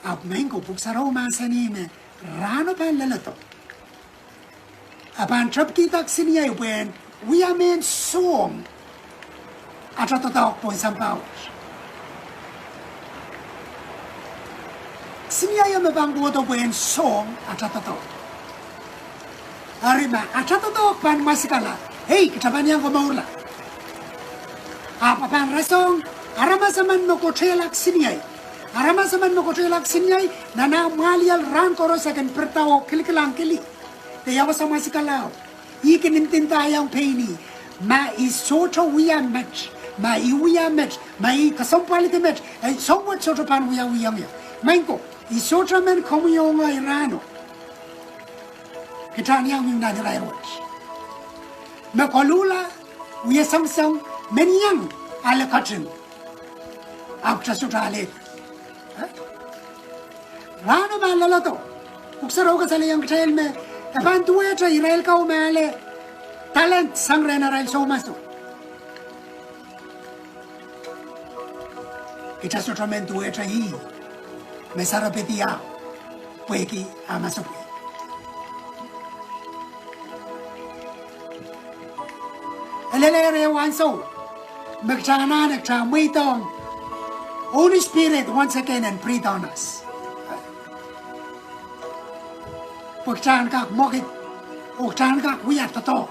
Ahpw maing ko, Pwuhk Sarawi mahsanih me rahno pahn leledo, a pahn tepkihda kisiniei pwehn wia mehn soahng atail doadoahk pohn sampah wet. Kisiniei me pahn kohdo pwehn soahng atail doadoahk. Eri ma atail doadoahk pahn mwasikala, ei, kitail pahn iang komourla. Ahpw pahn rasehng aramas emen me koatehlahng kisiniei. Aramas emen me koatehlahng kisiniei, nan ah mwahliel rahn koaros e kin pirida oh kilikilang kili, de ia wasa mwasikala. Ih kin ndinda iang pein ih, ma I sohte wia met, ma I wia met, ma I kesempwalki met, e soahng wet sohte pahn wiawiong ie. Maing ko, I sohte men komwi oh ngehi rahno, kitail en iang mihmi nan irair wet, me koluhla, wia sengiseng, men iang ale ketin, ahpw kitail sohte ale. Rahno pahn leledo. Pwuhk Sarawi kasalehiong kitail me e pahn duwehte irail kau me ale talent sang rehn arail soumaso. Kitail sohte men duwehte ih me sarepedi ah pwehki ah masepwehk. E lel ire ansou me kitail anahne kitail mweidohng Holy Spirit once again and breathe on us, pwe kitail en kak mwekid, oh kitail en kak wia doadoahk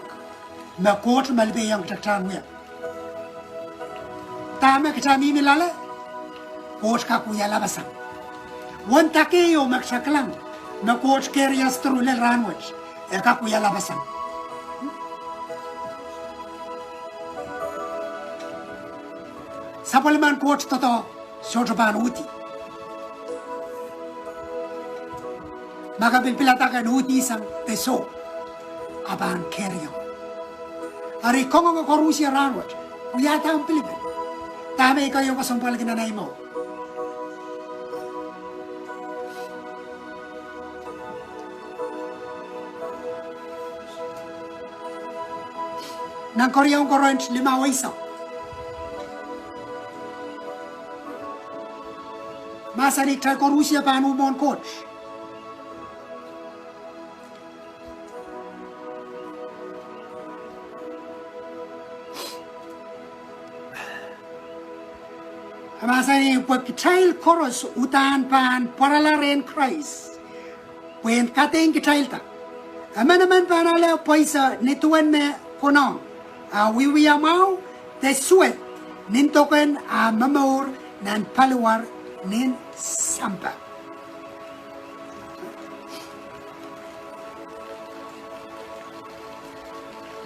me Koht malipehiong kitail en wia. Dahme kitail mihmi loale, Koht kak wia lapasang. Wen dake ieu me kitail kilang me Koht carry us through lel rahnwet, e kak wia lapasang. Sapwellimen Koht doadoahk sohte pahn uhdi. Ma ke pil pilada ken uhdihsang de soh, a pahn carry on. Eri kangoange koarusie rahnwet, wiahda ahmw pilipil. Dahme I keieu kesempwalki nan ahi mour? Nan Keriau Korint limau eisek, mahsanih kitail koarusie pahn uh mwohn Koht. E mahsanih pwe kitail koaros uhdahn pahn pwarala rehn Krais pwehn kadeik kitailda. Emenemen pahn ale pweisa ni duwen me konehng, a wiewia mwahu de suwed nin doken ah momour nan paliwar nin sampah.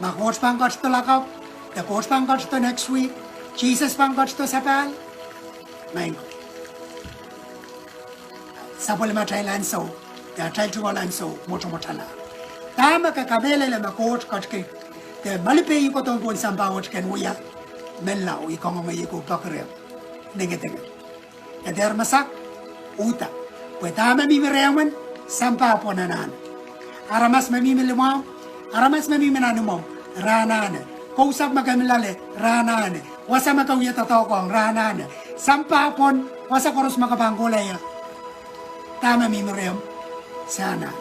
Ma Koht pahn ketido lakapw, de Koht pahn ketido next week, Sises pahn ketido sapahl, maing ko, sapwellimatail ansou, de atail tungoal ansou mwotomwotala. Dahme ke kamehlele me Koht ketikihong, de malipe ih kohdohng pohn sampah wet ken wia, menlau, I kangoange ih ko peki rehmw, ningidingid. Ke dehr masak, uhda. Pwe dahme mihmi rehmw en, sampah pwon anahne. Aramas me mihmi limwahmw, aramas me mihmi nan imwomw, re anahne. Kousapw me ke mi loale, re anahne. Wasa me ke wie doadoahk ong, re anahne. Sampah pwon, wasa koaros me ke pahn kohla ie, dahme mihmi rehmw, se anahne.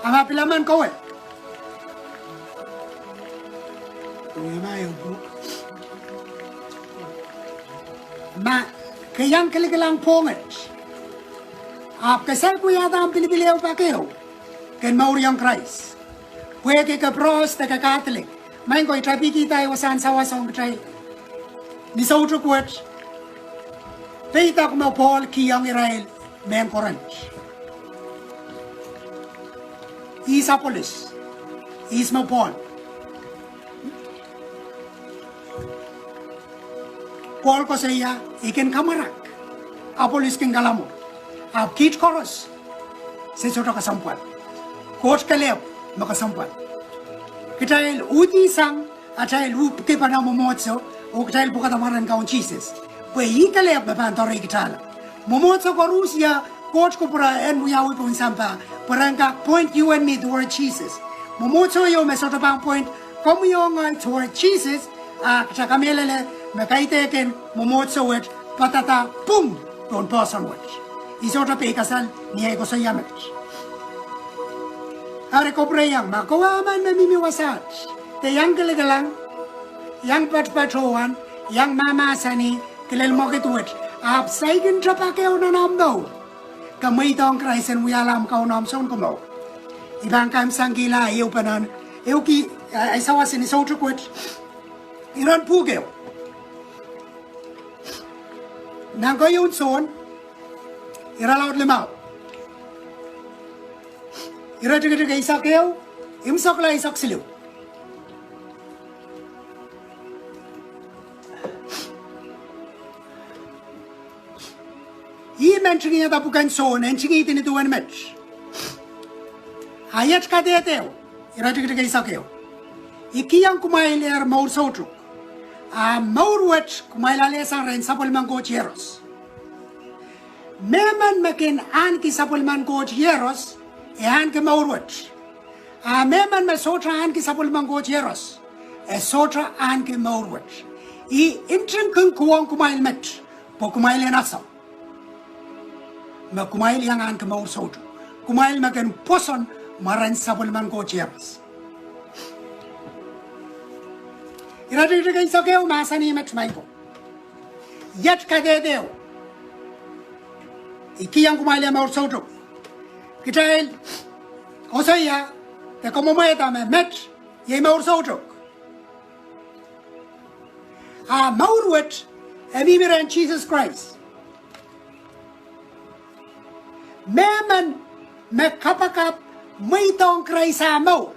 A ma pil emen kowe, ma ke iang kilikilang pwongit, ahpw ke sal wiahda ahmw pilipil ehu pak ehu, ken mouriong Krais. Pwehki ke Pros de ke Katolik, maing ko, I tapihkihda wasahn sawas ong kitail ni soutuk wet, peidek me Pohl kihong irail mehn Korint. Ihs Apolos? Ihs me Pohl? Pohl koasoia, I kin kamwarak, Apolos kin kalamwur, ahpw kiht koaros se sohte kesempwal. Koht kelehpw me kesempwal. Kitail uhdi sang atail uhkipene mwomwohdiso, oh kitail pwukada mwaren Kaun Sises, pwe ih kelehpw me pahn doarehkitala. Mwomwohdiso koaros, ia, Koht kupwure en wiawi pohn sampah pwe ren kak point you and me toward Jesus. Mwomwohdiso ieu me sohte pahn point komwi oh ngehi toward Jesus, a kitail kamehlele me kaidehkin mwomwohdiso wet padahda pwung pohn poahsoan wet. I sohte peikasal ni ei koasoia met. Eri kopwureiong, ma kowe emen me mihmi wasaht, de iang kilikilang, iang patpato, iang mahmahsanih kilel mwekid wet, ahpw saikinte pak ehu nan ahmw mour, ke mweidohng Krais en wiahla ahmw Kaun oh ahmw Sounkomour, I pahn kaimwisekihla ehupene, ehukih, eh, ei sawas ni soutuk wet, iren pwuhk ehu. Nan keieun Sohn, irelaud limau, iretikitik eisek ehu, imwsek la eisek siluh. Ih me ntingihada pwuken Sohn, e ntingihdi nin duwen met. A iet kadehde ehu, iretikitik eisek ehu: I kihong kumwail ehr mour soutuk, a mour wet kumwail alehsang rehn sapwellimen Koht Iehros. Mehmen me kin ahneki sapwellimen Koht Iehros, e ahneki mour wet. A mehmen me sohte ahneki sapwellimen Koht Iehros, e sohte ahneki mour wet. I ntingkin kohwong kumwail met, pwe kumwail en ese me kumwail iang ahneki mour soutuk, kumwail me kin pwoson mwaren sapwellimen Koht Iehros. Iretikitik eisek ehu mahsanih met, maing ko, iet kadehde ehu: I kihong kumwail ehr mour soutuk. Kitail koasoia de kamwomwehda me met iei mour soutuk. A mour wet e mihmi rehn Sises Krais. Mehmen me kapakap mweidohng Krais ah mour,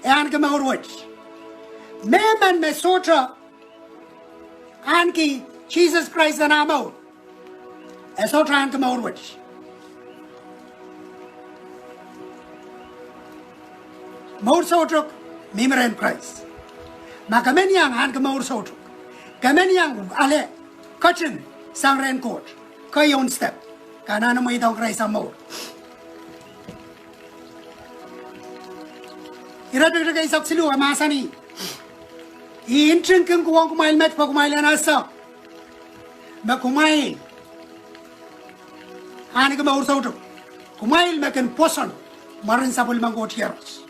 e ahneki mour wet. Mehmen me sohte ahneki Sises Krais nan ah mour, e sohte ahneki mour wet. Mour soutuk mihmi rehn Krais. Ma ke men iang ahneki mour soutuk, ke men iang ale ketin sang rehn Koht, keieun step, ke anahne mweidohng Krais ah mour. Iretikitik eisek siluh e mahsanih: I ntingkin kohwong kumwail met pwe kumwail en ese me kumwail ahneki mour soutuk, kumwail me kin pwoson mwaren sapwellimen Koht Iehros.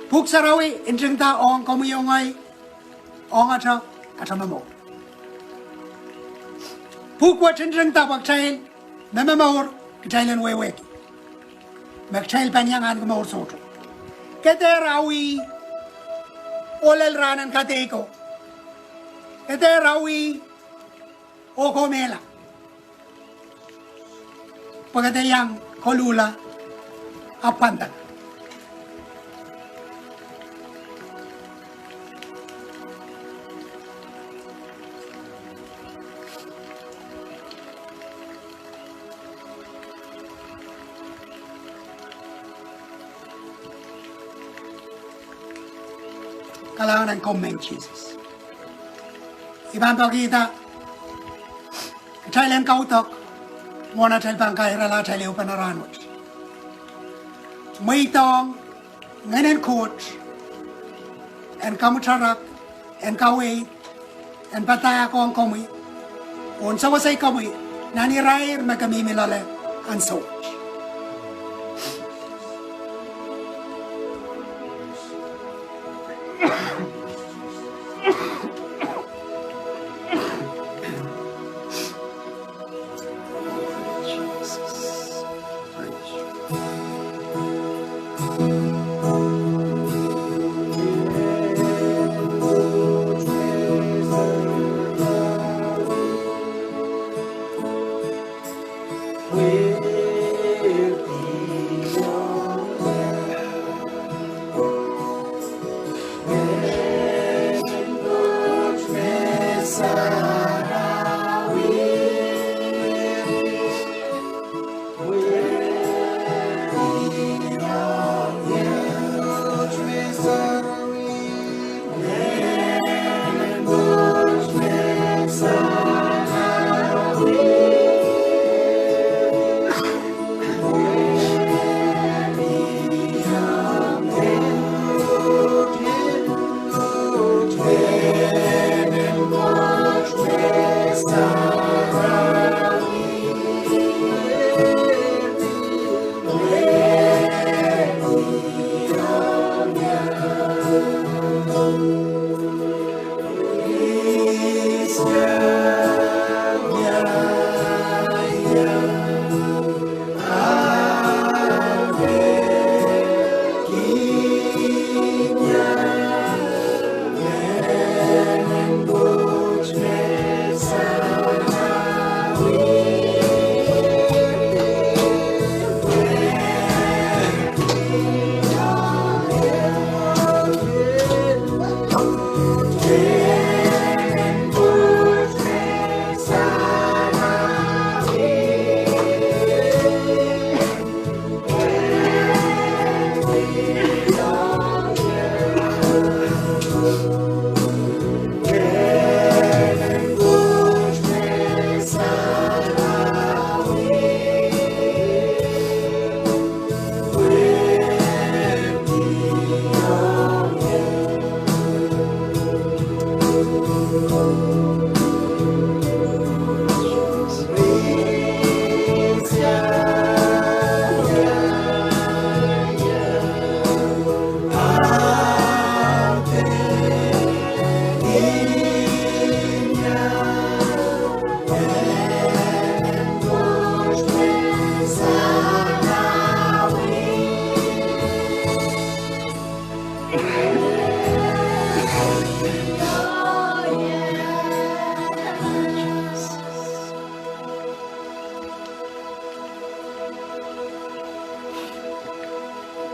Pwuhk Sarawi ntingda ong komwi oh ngehi, ong atail, atail momour. Pwuhk wet ntingda pwe kitail me momour, kitail en wehwehki me kitail pahn iang ahneki mour soutuk. Ke dehr awi oh lel rahn en kadeiko. Ke dehr awi oh komehla. Pwe ke dehr iang koluhla, apwanda. Kalahngan en komwi Sises. I pahn pekihda kitail en kaudok mwohn atail pahn kairala atail ehupene rahn wet. Mweidohng Ngehn en Koht en kamwutarak, en kaweid, en padahk ong komwi, oh en sewese komwi nan irair me ke mihmi loale ansou wet.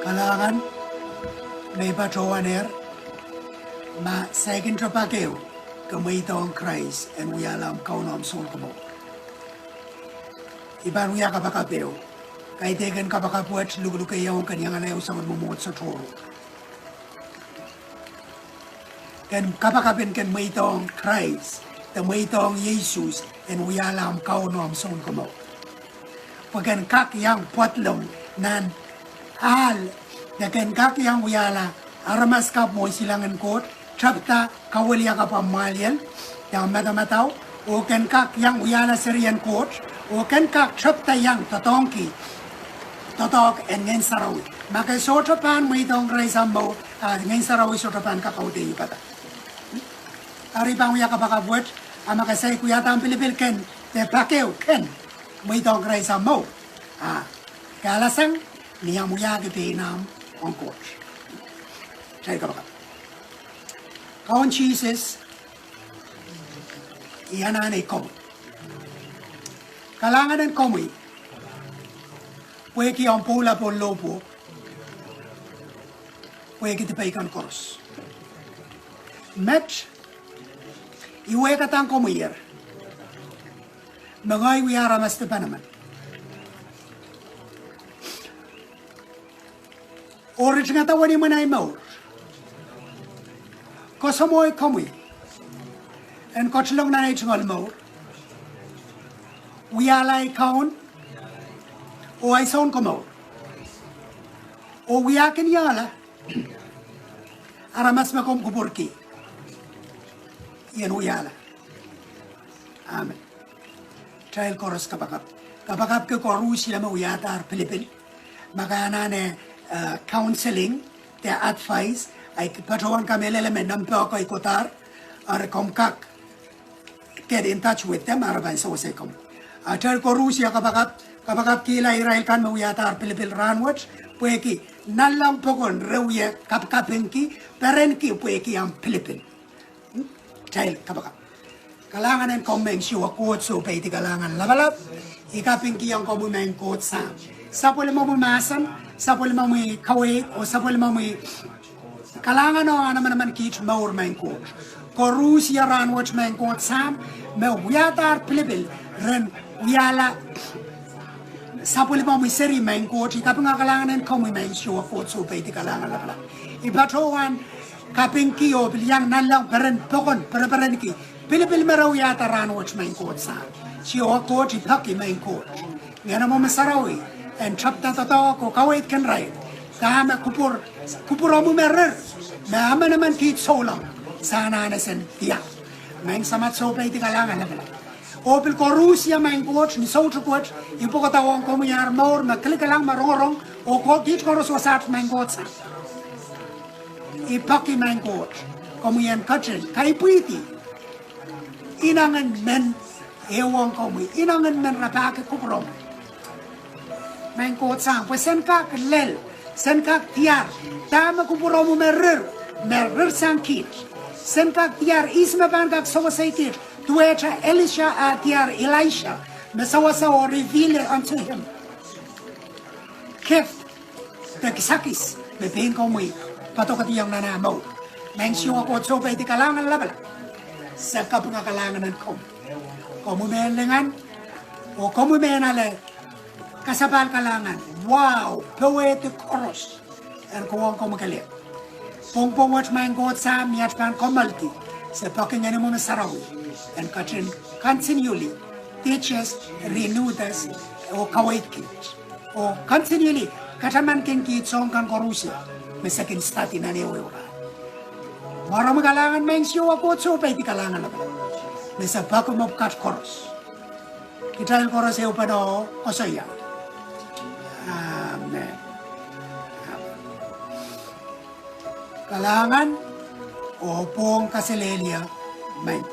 Kalahngan, me patohwanehr, ma saikinte pak ehu ke mweidohng Krais en wiahla omw Kaun oh omw Sounkomour, I pahn wia kapakap ehu. Kaidehkin kapakap wet, luhluhke iong ken iangala ehu soangen mwomwohdiso tohrohr. Ken kapakap en ken mweidohng Krais, de mweidohng Sises en wiahla omw Kaun oh omw Sounkomour, pwe ken kak iang pwadlong nan ahl, de ken kak iang wiahla aramas kapw mwohn silangin Koht, tepda kawiliakapw ahmw mwahliel, iang madamadau, oh ken kak iang wiahla serien Koht, oh ken kak tepda iang doadoahngki doadoahk en Ngehn Sarawi. Ma ke sohte pahn mweidohng Krais ahmw mour, a Ngehn Sarawi sohte pahn kakaudehpada. Eri pahn wia kapakap wet, a ma ke saik wiahda ahmw pilipil ken, de pak ehu ken, mweidohng Krais ahmw mour, a ke alasang ni ahmw wiahki pein ahmw ong Koht. Kitail kapakap. Kaun Sises, I anahne komwi. Kalahngan en komwi pwehki omw pwoula pohn lohpwuo, pwehki dipei kan koaros. Met, I wehkadahng komwi er me ngehi wia aramas dipan emen oh ritingada wenihmw en ahi mour, koasoamwohi komwi en ketilong nan ei tungoal mour, wiahla ei Kaun oh ei Sounkomour, oh wiahkiniala aramas me komw kupwurki. I en wiahla. Amen. Kitail koaros kapakap. Kapakapki koarusie me wiahdahr pilipil. Ma ke anahne, eh, counseling de advice, ahi patohwan kamehlele me nempe kei kohdahr, eri komw kak get in touch with them, a re pahn sewese komw. A kitail koarusie kapakap, kapakapkihla irail kan me wiahdahr pilipil rahnwet, pwehki nanleng pokon re wie kapikapingki, perenki pwehki ahmw pilipil. Kitail kapakap. Kalahngan en komwi Maing Siohwa Koht, soh peidi kalahngan lapalap. I kapingkihong komwi Maing Koht Sahm sapwellimomwi mahsen, sapwellimomwi kaweid, oh sapwellimomwi kalahngan oh anemenemen kiht mour Maing Koht. Koarusie rahnwet Maing Koht Sahm me wiahdahr pilipil ren wiahla sapwellimomwi seri Maing Koht. I kapinga kalahngan en komwi Maing Siohwa Koht, soh peidi kalahngan lapalap. I patohwan kapingki oh pil iang nanleng peren pokon pereperenki pilipil me re wiahda rahnwet Maing Koht Sahm. Siohwa Koht, I peki Maing Koht Ngehnomwi Sarawi en tapda doadoahk oh kaweidkin irail dahme kupwur, kupwuromwi me rir, me emenemen kiht souleng, se anahne sen diar. Maing Samat, soh peidi kalahngan lapalap. Oh pil koarusie Maing Koht, ni soutik wet I pwukada ong komwi ar mour me kilikilang, me rongorong, oh ko kiht koaros wasaht Maing Koht Sahm. I peki Maing Koht komwi en ketin kaipwidi inengen men ehuong komwi, inengen men rapahki kupwuromwi Maing Koht Sahm, pwe sen kak lel, sen kak diar dahme kupwuromwi me rir, me rirsang kiht. Sen kak diar ihs me pahn kak sewesei kiht, duwehte Elisha ah diar Elisha me sewese oh reveal unto him gift de kisakis me pein komwi padokediong nan ah mour. Maing Siohwa Koht, soh peidi kalahngan lapalap. Se kapinga kalahngan en komwi. Komwi mehn lingan oh komwi mehn ale kasapahl kalahngan, wahu, powehdi koaros en kohwong komwi kelehpw. Pwongpwong wet Maing Koht Sahm, ni at pahn kommoaldi, se peki Ngehnomwi Sarawi en ketin continually teach us, renew us, oh kaweid kiht, oh continually katamankin kiht soahng kan koarusie me se kin study nan ehuehu rahn. Mwaromwi kalahngan Maing Siohwa Koht, soh peidi kalahngan lapalap, me se peki mepwukat koaros. Kitail koaros ehupene koasoia, amen. Kalahngan oh pwohng kaselehlie Maing.